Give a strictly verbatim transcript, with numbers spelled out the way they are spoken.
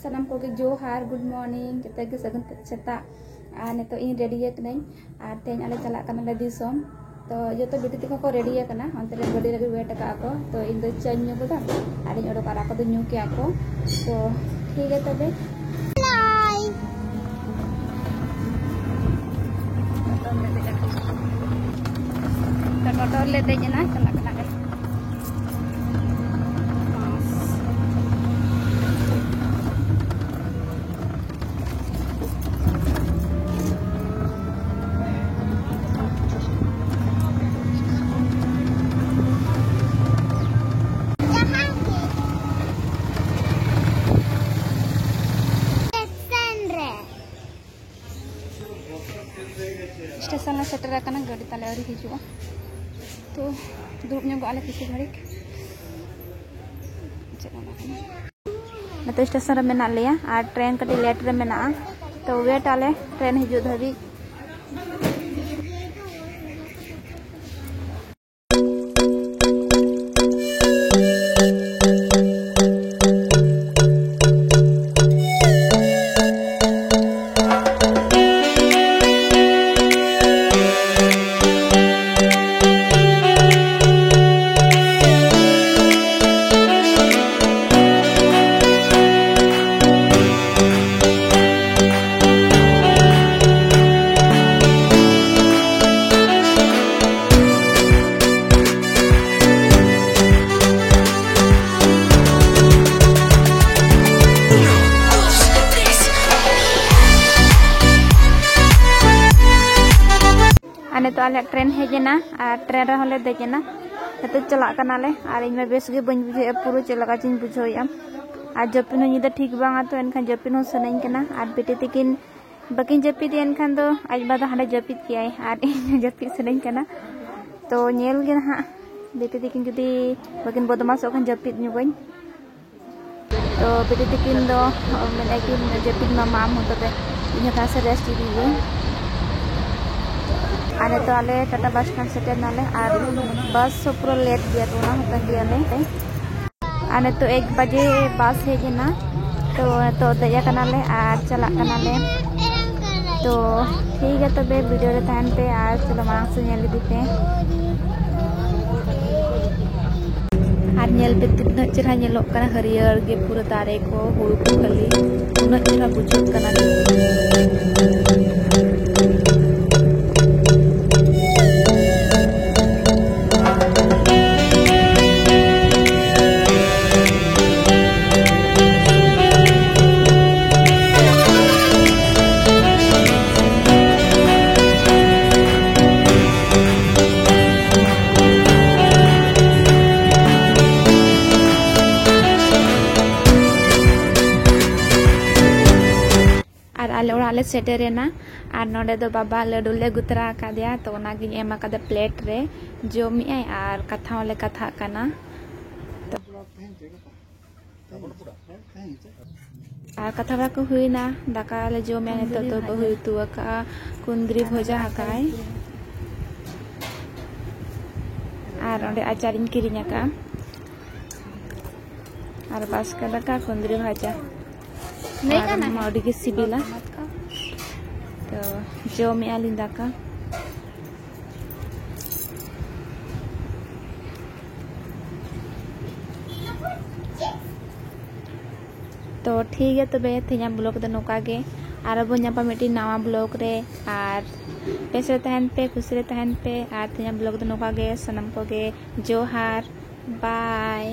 ᱥᱟᱱᱟᱢ ᱠᱚᱜᱮ ᱡᱚᱦᱟᱨ, ᱜᱩᱰ ᱢᱚᱨᱱᱤᱝ, ᱡᱚᱛᱚ ᱜᱮ ᱥᱟᱹᱜᱩᱱ ᱥᱮᱛᱟᱜ᱾ ᱟᱨ ᱱᱤᱛᱚᱜ ᱤᱧ ᱨᱮᱰᱤ ᱟᱠᱟᱱᱟᱹᱧ ᱟᱨ ᱛᱮᱦᱮᱧ ᱟᱞᱮ ᱪᱟᱞᱟᱜ ᱠᱟᱱᱟᱞᱮ ᱫᱤᱥᱚᱢ᱾ ᱛᱚ ᱡᱚᱛᱚ ᱵᱤᱴᱤ ᱛᱟᱠᱚ ᱠᱚ ᱨᱮᱰᱤ ᱟᱠᱟᱱᱟ, ᱚᱱᱛᱮ ᱨᱮ ᱜᱟᱹᱰᱤ ᱞᱟᱹᱜᱤᱫ ᱣᱮᱴ ᱟᱠᱟᱫ ᱟᱠᱚ᱾ ᱛᱚ ᱤᱧ ᱫᱚ ᱪᱟᱧ ᱧᱩ ᱠᱮᱫᱟ ᱟᱨᱤᱧ ᱚᱰᱚᱠ ᱟᱨ ᱟᱠᱚ ᱫᱚ ᱧᱩ ᱠᱮᱜᱼᱟ ᱠᱚ᱾ ᱛᱚ ᱴᱷᱤᱠ ᱜᱮᱭᱟ ᱛᱚᱵᱮ᱾ ᱴᱳᱴᱳ ᱨᱮᱞᱮ ᱫᱮᱡ ᱮᱱᱟ, ᱪᱟᱞᱟᱜ ᱠᱟᱱᱟ ᱞᱮ᱾ ᱥᱴᱮᱥᱚᱱ ᱞᱮ ᱥᱮᱴᱮᱨ ᱟᱠᱟᱱᱟ, ᱜᱟᱹᱰᱤ ᱛᱟᱞᱮ ᱟᱹᱣᱨᱤ ᱦᱤᱡᱩᱜᱼᱟ᱾ ᱛᱚ ᱫᱩᱲᱩᱵ ᱧᱚᱜᱚᱜ ᱟᱞᱮ ᱠᱤᱪᱷᱩ ᱜᱷᱟᱹᱲᱤᱡ᱾ ᱪᱮᱫ ᱦᱚᱸ ᱵᱟᱝ᱾ ᱱᱤᱛᱚᱜ ᱥᱴᱮᱥᱚᱱ ᱨᱮ ᱢᱮᱱᱟᱜ ᱞᱮᱭᱟ ᱟᱨ ᱴᱨᱮᱱ ᱠᱟᱹᱴᱤᱡ ᱞᱮᱴ ᱨᱮ ᱢᱮᱱᱟᱜᱼᱟ, ᱛᱚ ᱣᱮᱴ ᱟᱞᱮ ᱴᱨᱮᱱ ᱦᱤᱡᱩᱜ ᱫᱷᱟᱹᱵᱤᱡ᱾ ᱟᱨ ᱱᱤᱛᱚᱜ ᱟᱞᱮᱭᱟᱜ ᱴᱨᱮᱱ ᱦᱮᱡ ᱮᱱᱟ ᱟᱨ ᱴᱨᱮᱱ ᱨᱮᱦᱚᱸ ᱞᱮ ᱫᱮᱡ ᱮᱱᱟ᱾ ᱱᱤᱛᱚᱜ ᱪᱟᱞᱟᱜ ᱠᱟᱱᱟᱞᱮ ᱟᱨ ᱤᱧ ᱢᱟ ᱵᱮᱥ ᱜᱮ ᱵᱟᱹᱧ ᱵᱩᱡᱷᱟᱹᱣᱮᱫᱼᱟ, ᱯᱩᱨᱟᱹ ᱪᱮᱫ ᱞᱮᱠᱟ ᱪᱚᱧ ᱵᱩᱡᱷᱟᱹᱣᱮᱫᱼᱟ᱾ ᱟᱨ ᱡᱟᱹᱯᱤᱫ ᱦᱚᱸ ᱧᱤᱫᱟᱹ ᱴᱷᱤᱠ ᱵᱟᱝᱟ, ᱛᱚ ᱮᱱᱠᱷᱟᱱ ᱡᱟᱹᱯᱤᱫ ᱦᱚᱸ ᱥᱟᱱᱟᱧ ᱠᱟᱱᱟ᱾ ᱟᱨ ᱵᱤᱴᱤ ᱛᱟᱹᱠᱤᱱ ᱵᱟᱹᱠᱤᱱ ᱡᱟᱹᱯᱤᱫᱮᱜᱼᱟ, ᱮᱱᱠᱷᱟᱱ ᱫᱚ ᱟᱡ ᱵᱟᱵᱟ ᱫᱚ ᱦᱟᱸᱰᱮ ᱡᱟᱹᱯᱤᱫ ᱠᱮᱜᱼᱟᱭ ᱟᱨ ᱤᱧ ᱦᱚᱸ ᱡᱟᱹᱯᱤᱫ ᱥᱟᱱᱟᱧ ᱠᱟᱱᱟ᱾ ᱛᱚ ᱧᱮᱞ ᱜᱮ ᱱᱟᱦᱟᱜ ᱵᱤᱴᱤ ᱛᱟᱹᱠᱤᱱ ᱡᱩᱫᱤ ᱵᱟᱹᱠᱤᱱ ᱵᱚᱫᱢᱟᱥᱚᱜ ᱠᱷᱟᱱ ᱡᱟᱹᱯᱤᱫ ᱧᱚᱜᱟᱹᱧ᱾ ᱛᱚ ᱵᱤᱴᱤ ᱛᱟᱹᱠᱤᱱ ᱫᱚ ᱢᱮᱱᱮᱫᱼᱟ ᱠᱤᱱ, "ᱡᱟᱹᱯᱤᱫ ᱢᱟᱢᱟ ᱟᱢ ᱦᱚᱸ, ᱛᱚᱵᱮ ᱤᱧ ᱦᱚᱸ ᱛᱷᱚᱲᱟ ᱥᱟ ᱨᱮᱥᱴ ᱤᱫᱤᱭᱟᱹᱧ᱾" ᱟᱨ ᱱᱤᱛᱚᱜ ᱟᱞᱮ ᱴᱟᱴᱟ ᱵᱟᱥ ᱥᱴᱮᱱᱰ ᱥᱮᱴᱮᱨ ᱱᱟᱞᱮ ᱟᱨ ᱵᱟᱥ ᱦᱚᱸ ᱯᱩᱨᱟᱹ ᱞᱮᱴ ᱜᱮᱭᱟ, ᱛᱚ ᱚᱱᱟ ᱦᱚᱸ ᱛᱟᱺᱜᱤᱭᱟᱞᱮ᱾ ᱟᱨ ᱱᱤᱛᱚᱜ ᱮᱠ ᱵᱟᱡᱮ ᱵᱟᱥ ᱦᱮᱡ ᱮᱱᱟ, ᱛᱚ ᱱᱤᱛᱚᱜ ᱫᱮᱡ ᱟᱠᱟᱱᱟᱞᱮ ᱟᱨ ᱪᱟᱞᱟᱜ ᱠᱟᱱᱟᱞᱮ᱾ ᱛᱚ ᱴᱷᱤᱠ ᱜᱮᱭᱟ ᱛᱚᱵᱮ, ᱵᱷᱤᱰᱤᱭᱳ ᱨᱮ ᱛᱟᱦᱮᱱ ᱯᱮ ᱟᱨ ᱪᱚᱞᱚ ᱢᱟᱲᱟᱝ ᱥᱮᱫ ᱧᱮᱞ ᱤᱫᱤ ᱯᱮ᱾ ᱟᱨ ᱧᱮᱞ ᱯᱮ ᱛᱤᱱᱟᱹᱜ ᱪᱮᱦᱨᱟ ᱧᱮᱞᱚᱜ ᱠᱟᱱᱟ, ᱦᱟᱹᱨᱭᱟᱹᱲ ᱜᱮ ᱯᱩᱨᱟᱹ ᱫᱟᱨᱮ ᱠᱚ, ᱦᱩᱲᱩ ᱠᱚ ᱠᱷᱟᱹᱞᱤ, ᱩᱱᱟᱹᱜ ᱪᱮᱦᱨᱟ ᱵᱩᱡᱷᱟᱹᱜ ᱠᱟᱱᱟ᱾ ᱟᱨ ᱟᱞᱮ ᱚᱲᱟᱜ ᱞᱮ ᱥᱮᱴᱮᱨᱮᱱᱟ᱾ ᱟᱨ ᱱᱚᱰᱮ ᱫᱚ ᱵᱟᱵᱟ ᱞᱟᱹᱰᱩ ᱞᱮ ᱟᱹᱜᱩ ᱛᱚᱨᱟ ᱟᱠᱟᱫᱮᱭᱟ, ᱛᱚ ᱚᱱᱟᱜᱤᱧ ᱮᱢ ᱟᱠᱟᱫᱟ ᱯᱞᱮᱴ ᱨᱮ᱾ ᱡᱚᱢᱮᱜᱼᱟᱭ ᱟᱨ ᱠᱟᱛᱷᱟ ᱦᱚᱸᱞᱮ ᱠᱟᱛᱷᱟᱜ ᱠᱟᱱᱟ᱾ ᱛᱚ ᱟᱨ ᱠᱟᱛᱷᱟ ᱵᱟᱲᱟ ᱠᱚ ᱦᱩᱭᱱᱟ, ᱫᱟᱠᱟ ᱞᱮ ᱡᱚᱢᱮᱜᱼᱟ᱾ ᱱᱤᱛᱚᱜ ᱫᱚ ᱵᱟᱹᱦᱩᱭ ᱩᱛᱩ ᱟᱠᱟᱫᱼᱟ, ᱠᱩᱸᱫᱽᱨᱤ ᱵᱷᱚᱡᱟ ᱟᱠᱟᱫᱼᱟᱭ᱾ ᱟᱨ ᱚᱸᱰᱮ ᱟᱪᱟᱨᱤᱧ ᱠᱤᱨᱤᱧ ᱟᱠᱟᱫᱼᱟ᱾ ᱟᱨ ᱵᱟᱥᱠᱮ ᱫᱟᱠᱟ, ᱠᱩᱸᱫᱽᱨᱤ ᱵᱷᱟᱡᱟ᱾ ᱟᱨ ᱚᱱᱟ ᱢᱟ ᱟᱹᱰᱤ ᱜᱮ ᱥᱤᱵᱤᱞᱟ᱾ ᱛᱚ ᱡᱚᱢᱮᱜᱼᱟ ᱞᱤᱧ ᱫᱟᱠᱟ᱾ ᱛᱚ ᱴᱷᱤᱠ ᱜᱮᱭᱟ ᱛᱚᱵᱮ, ᱛᱮᱦᱮᱧᱟᱜ ᱵᱞᱚᱜ ᱫᱚ ᱱᱚᱝᱠᱟ ᱜᱮ᱾ ᱟᱨᱚ ᱵᱚᱱ ᱧᱟᱯᱟᱢ ᱢᱤᱫᱴᱤᱡ ᱱᱟᱣᱟ ᱵᱞᱚᱜ ᱨᱮ᱾ ᱟᱨ ᱵᱮᱥ ᱨᱮ ᱛᱟᱦᱮᱱ ᱯᱮ, ᱠᱩᱥᱤ ᱨᱮ ᱛᱟᱦᱮᱱ ᱯᱮ᱾ ᱟᱨ ᱛᱮᱦᱮᱧᱟᱜ ᱵᱞᱚᱜ ᱫᱚ ᱱᱚᱝᱠᱟ ᱜᱮ᱾ ᱥᱟᱱᱟᱢ ᱠᱚᱜᱮ ᱡᱚᱦᱟᱨ, ᱵᱟᱭ᱾